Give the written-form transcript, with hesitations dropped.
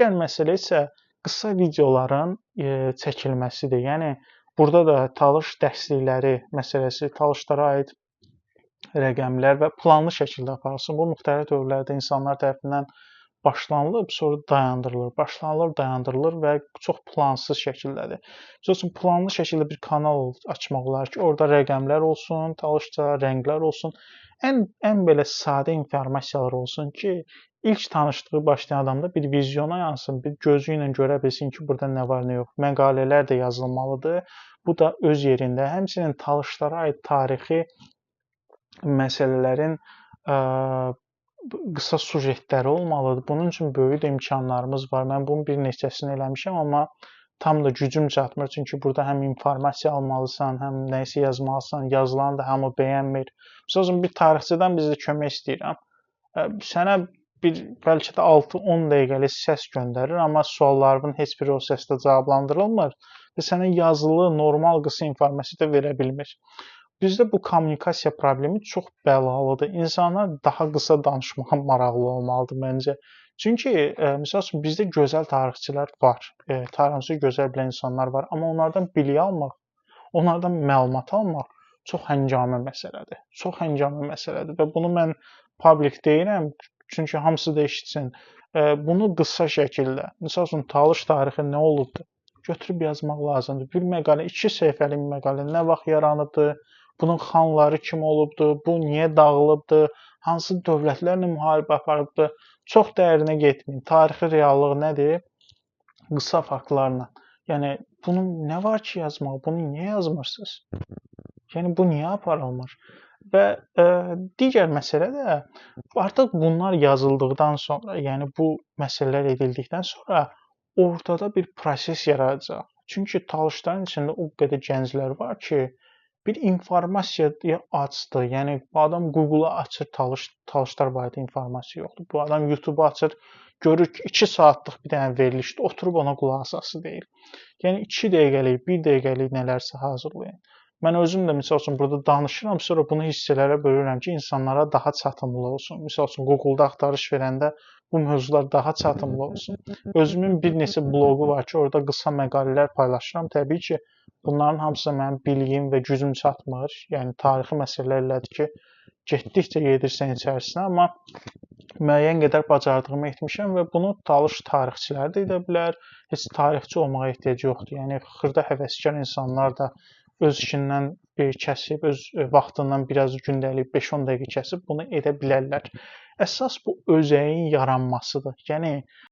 Digər məsələ isə qısa videoların çəkilməsidir. Yəni burada da Talış dərslikləri məsələsi, Talışlara aid rəqəmlər və planlı şəkildə aparılsın. Bu müxtəlif dövrlərdə insanlar tərəfindən başlanılıb, sonra dayandırılır, başlanılır, dayandırılır və çox plansız şəkildədir. Məsəl üçün planlı şəkildə bir kanal açmaq olar ki, orada rəqəmlər olsun, Talışca, rənglər olsun. Ən belə sadə informasiyalar olsun ki, ilk tanışdığı başlayan adamda bir vizyona yansın, bir gözü ilə görə bilsin ki, burada nə var, nə yox. Məqalələr də yazılmalıdır. Bu da öz yerində. Həmçinin Talışlara aid tarixi məsələlərin qısa sujetləri olmalıdır. Bunun üçün böyük də imkanlarımız var. Mən bunun bir neçəsini eləmişəm, amma tam da gücüm çatmır. Çünki burada həm informasiya almalısan, həm nəyisə yazmalısan. Yazılanı da hamı bəyənmir. Məsəl üçün bir tarixçidən bizdə kömək istəyirəm. Sənə bir bəlkə də 6-10 dəqiqəlik səs göndərir, amma suallarının heç biri o səsdə cavablandırılmır və sənə yazılı, normal qısa informasiya da verə bilmir. Bizdə bu kommunikasiya problemi çox bəlalıdır. İnsanlar daha qısa danışmağa maraqlı olmalıdır məncə. Çünki məsəl üçün bizdə gözəl tarixçilər var. Tarixi gözəl bilən insanlar var, amma onlardan bilik almaq, onlardan məlumat almaq çox həngamə məsələdir. Çox həngamə məsələdir və bunu mən public deyirəm, çünki hamısı da eşitsin. Bunu qısa şəkildə, məsəl üçün Talış tarixi nə olubdur? Götürüb yazmaq lazımdır. Bir məqalə, 2 səhifəlik məqalə nə vaxt yaranıbdır? Bunun xanları kim olubdur? Bu niyə dağılıbdır? Hansı dövlətlərlə müharibə aparıbdır? Çox dərinə getməyin. Tarixi reallıq nədir? Qısa faktlarla. Yəni bunun nə var ki yazmaq? Bunu niyə yazmırsınız? Yəni bu niyə aparılmır? Və digər məsələ də artıq bunlar yazıldıqdan sonra, yəni bu məsələlər edildikdən sonra ortada bir proses yaradacaq. Çünki Talışların içində o qədər gənclər var ki, bir informasiyaya acdır. Yəni bu adam Google-a açır, Talışlar barədə informasiya yoxdur. Bu adam YouTube-u açır, görür ki, 2 saatlıq bir dənə verilişdir, oturub ona qulaq asası deyil. Yəni 2 dəqiqəlik, 1 dəqiqəlik nələrsə hazırlayın. Mən özüm də misal üçün burada danışıram, sonra bunu hissələrə bölürəm ki, insanlara daha çatımlı olsun. Misal üçün Google-da axtarış verəndə bu mövzular daha çatımlı olsun. Özümün bir neçə bloqu var ki, orada qısa məqalələr paylaşıram. Təbii ki, bunların hamısına mənim bilgim və gücüm çatmır. Yəni tarixi məsələlərlədir ki, getdikcə gedirsən içərisinə, amma müəyyən qədər bacardığımı etmişəm və bunu Talış tarixçiləri də edə bilər. Heç tarixçi olmağa ehtiyac yoxdur. Yəni xırda həvəskar insanlar da öz işindən bir kəsib, öz vaxtından biraz gündəlik 5-10 dəqiqə kəsib bunu edə bilərlər. Əsas bu özəyin yaranmasıdır. Yəni